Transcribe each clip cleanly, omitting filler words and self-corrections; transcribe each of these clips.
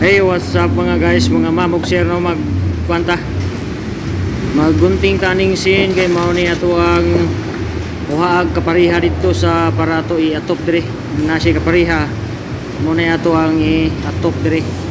Hey, what's up mga guys, mga ma'am ug sir, no, magkwanta. Maggunting taning sin kay mao ni ato ang kuhaag kapariha didto sa para ato i-atop diri. Na siya kapariha. Mao ni ato ang i-atop diri.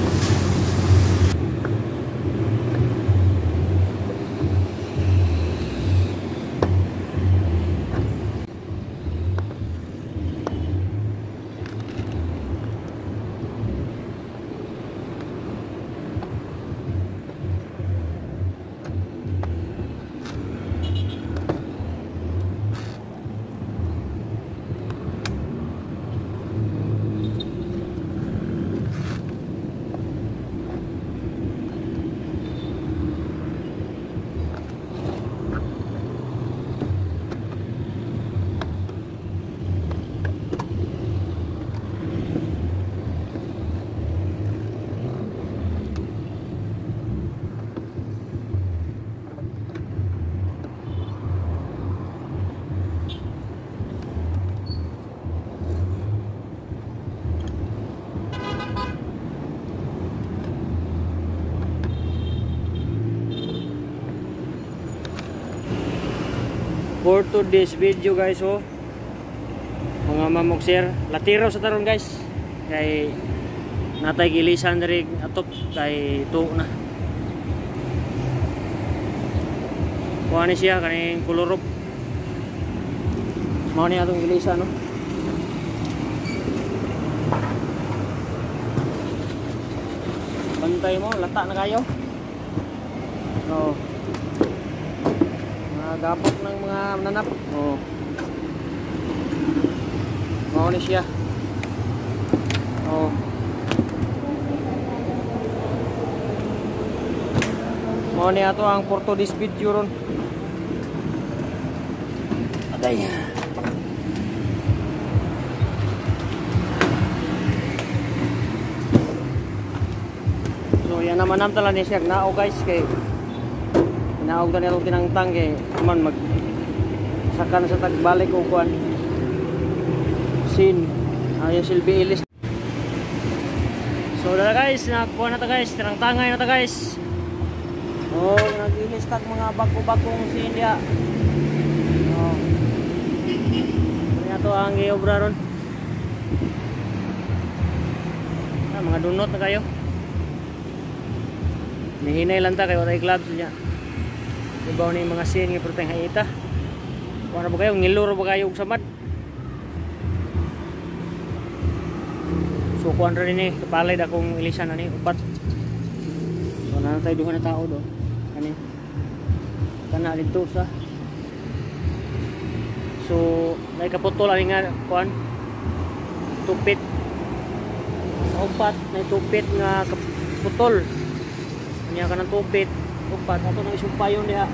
For today's video guys, oh, mga ma'am ug sir, latiro sa taron guys kay natay gilisan diri atop kay tuo na. Kuha ni siya kaning kulorop. Mao ni atong gilisan, no. Bantay mo, lata na kayo. Oh. Gapok ng mga nanap. Oh. Mao ni siya. Oh. Mao ni ato ang for today's video ron. Agay. So yan naman nam tala ni siya nao guys kay naog na nitong tinangtang kay man mag saka na sa tagbalik o kuan sin ayun silbi ilis. So dala guys, nagkuha na ta guys, tinangtangay na ta guys. Oh, nag-ilis tag mga bako-bakong sin dia. Oh, ano to ang giobra ron. Ah, mga dunot na kayo. Nihinay lang ta kay walay gloves niya. Ibaw ni mga sin nga perteng haita. Kuan ba kayo ngiluro ba kayo og samad? So kuan ra dinhi kapalid akong ilisan ani upat. So naa tay duha na tao do. Kani. Kana didto sa. So nay kaputol ani nga kuan tupit. Sa upat nay tupit nga kaputol. Nya kanang tupit upat ato nang isumpayon diha.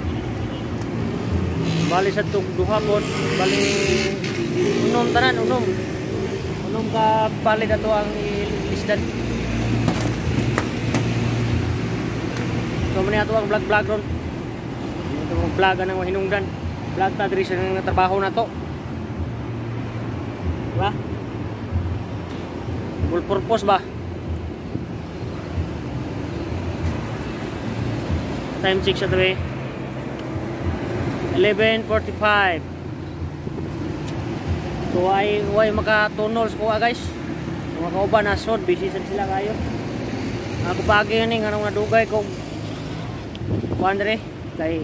Bali sa tug duha pod, bali unom tanan, unom. Unom ka palid ato ang ilisdan. So man ato ang vlog-vlog ron. Ito ang vlog anang hinungdan. Vlog ta diri sa nang trabaho nato. Diba? Full purpose ba? Time check sa tabi 11:45. So ay way makatunol sa kuha guys. Mga kauban nasod busy sad sila kayo. Ako pagi ni nganong nadugay kog kuan diri kay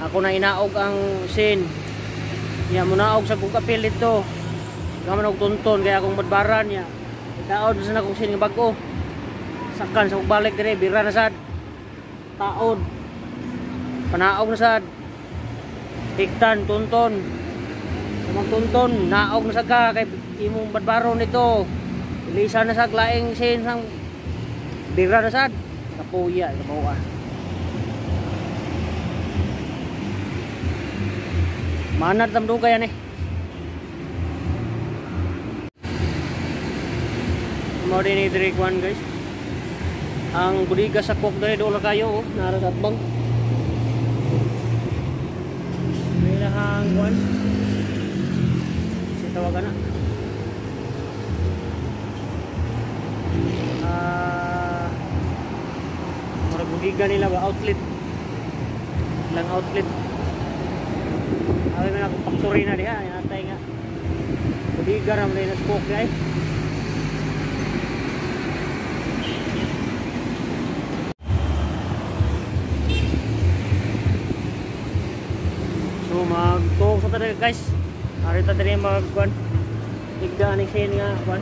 ako na inaog ang sin. Nya munaog sa kog apil dito. Gaman og tunton kay akong badbaran niya. Taod sa akong sin nga bag-o. Sakan sa kog balik diri bira na sad. Taod panaog na sad hiktan tunton samang tunton naog na sad ka kay imong badbaron nito ilisa na sad laing sin sang bira na sad kapuya kabawa manad tam dugay ani mao din ni diri kuan guys. Ang budiga sa Coke diri dool kayo, oh, nara sa atbang. May lahang kuan. Si tawagan na. Budiga nila ba outlet. Ilang outlet. Awi man ako factory na diha, atay nga. Budiga ra man na spoke ay. So magtuog sa talaga guys. Arita diri magkuan. Igda ani sin nga kuan.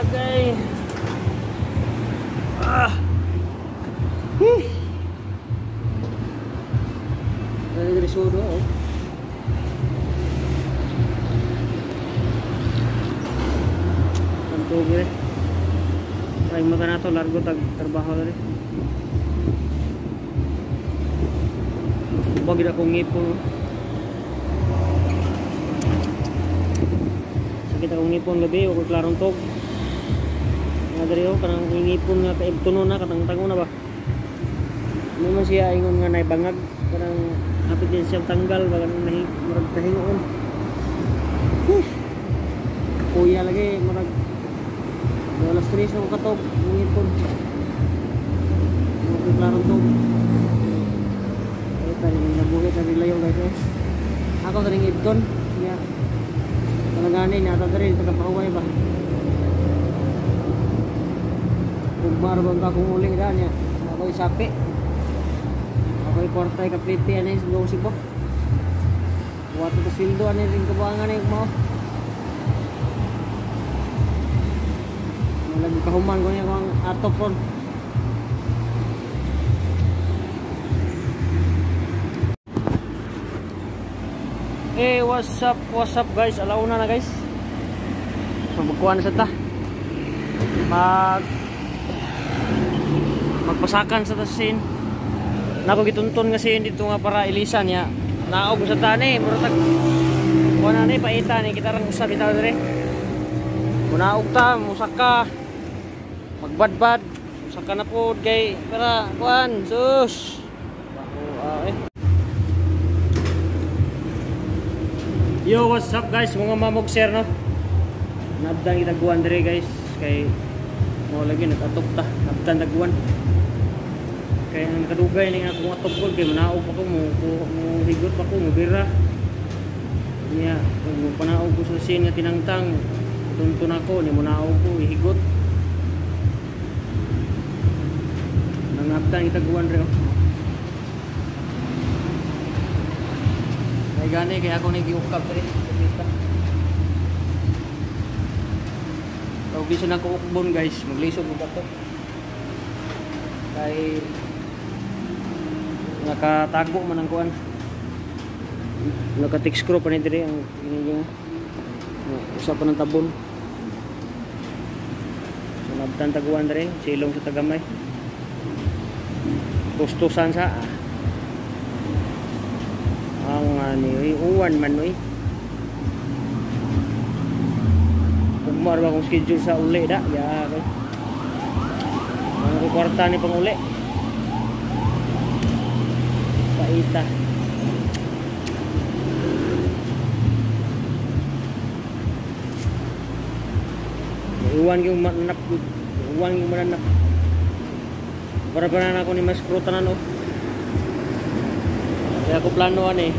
Okay. Ah. Huh. Dari sudo oh. Tantog eh. Ay mata na to largo tag trabaho diri. Bagi na akong ngipon. Sakit akong ngipon gabi, wa ko'y klarong tog. Nga diri oh, kanang ngipon nga kaibtunon na, katangtango na ba. Ano man siya ingon nga naibangag, kanang hapit din siya tanggal, ba kanang murag kahingoon. Huh. Kuya lagi murag alas 3 na katog ngipon. Wa ko'y klarong tog. Tani nabuhi ta layo guys eh. Ako taning ibton nya. Talagani na ta diri tagapahuway ba. Ugmar ba akong uli da niya. Ako'y sapi. Ako'y kwarta kapliti ani sa Cebu. Wato ta sweldo ani ring kabuangan ni mo. Malagi kahuman ko niya akong atop ron. Hey, what's up guys? Alauna na guys. Magkuha na sa ta. Magpasakan sa ta sin. Nako gitunton nga sin dito nga para ilisan niya. Naog sa ta ni, murag tag kuha na ni paita ni kita rang usab bitaw dire. Munaog ta, musaka. Magbadbad, musaka na pod kay para kuan, sus. Bako eh. Yo, what's up guys, mga mamog sir no. Nabdan kita guwan dire guys kay mo lagi nag-atop ta, nabdan taguan. Kay ang kadugay ning akong atop ko kay manaog pa ko mo higot pa ko mo bira. Niya, pag mo panaog ko sa sin nga tinangtang, tuntun ako ni monaog ko ihigot. Nangabdan kita guwan dire oh. Ay gani kaya ako nagiukab diri kumita. So bisan ako ukbon guys, maglisod mo to. Kay nakatago man ang kuan. Naka-tick screw pa ni diri ang ini usa pa ng tabon. So nabtan taguan diri, silong sa tagamay. Gustusan sa ang ani uwan man oy. Ugma ra akong schedule sa uli da ya kay. Ang kwarta ni pang uli. Paita. Uwan gyud manap, uwan gyud manap. Para pa na ako ni mas screw tanan oh. Kaya ako plano ani.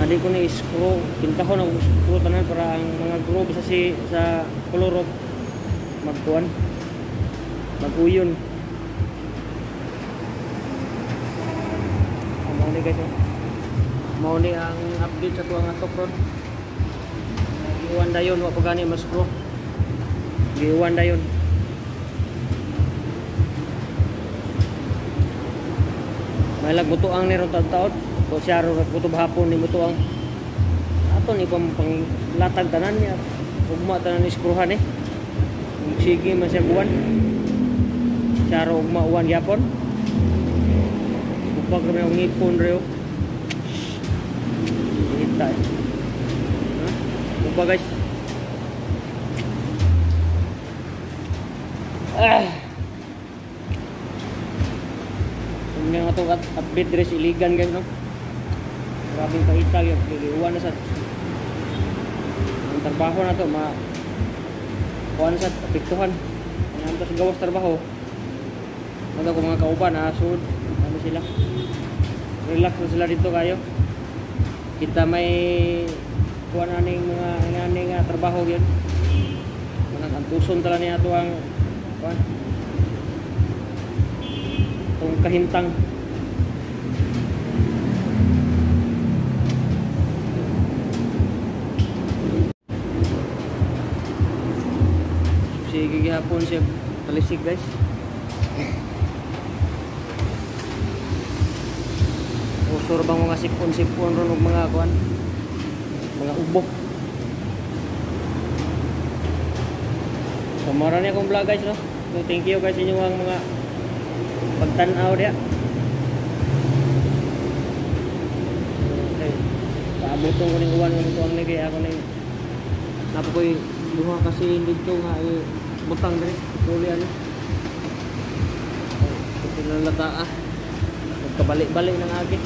Di ko ni screw, pintahon ako screw tanan para ang mga groove sa si sa kolorop magkuan. Maguyon. Mao ni guys oh. Mao ni ang update sa tuang atop ron. Giuwan dayon wa pa gani mas screw. Giuwan dayon. May lagbutuang ni ron taod. Ko siya ron nagbutob hapon ni butuang. Ato ni pang latag tanan niya. Ugma tanan ni skruhan eh. Sige man siya buwan. Siya ron ugma uwan gyapon. Upag kami ang ngipon reo. Hita eh. Ha? Upag guys. Ah. Nga atong update dress iligan guys no. Grabing paita gyud, giuwan na sa ang trabaho na to ma kuan sa apektuhan. Yan sa gawas trabaho. Ano ko mga kauban, asod. Ano sila? Relax na sila dito kayo. Kita may kuha na ning mga ingani nga trabaho yun. Manang antuson tala niya ato ang kuan. Itong kahintang. Sige gihapon siya talisig, guys. Usor bang mga sipon-sipon ron og mga kuan, mga ubo. So mara ni akong vlog, guys, no. So thank you guys inyo ang mga pagtan-aw diya. Okay. Paabuton ko ning uwan nga mutuang ni kay ako ning napoy duha kasi dito nga butang diri puli ano. Ito na lata ah. Magkabalik-balik ng agi.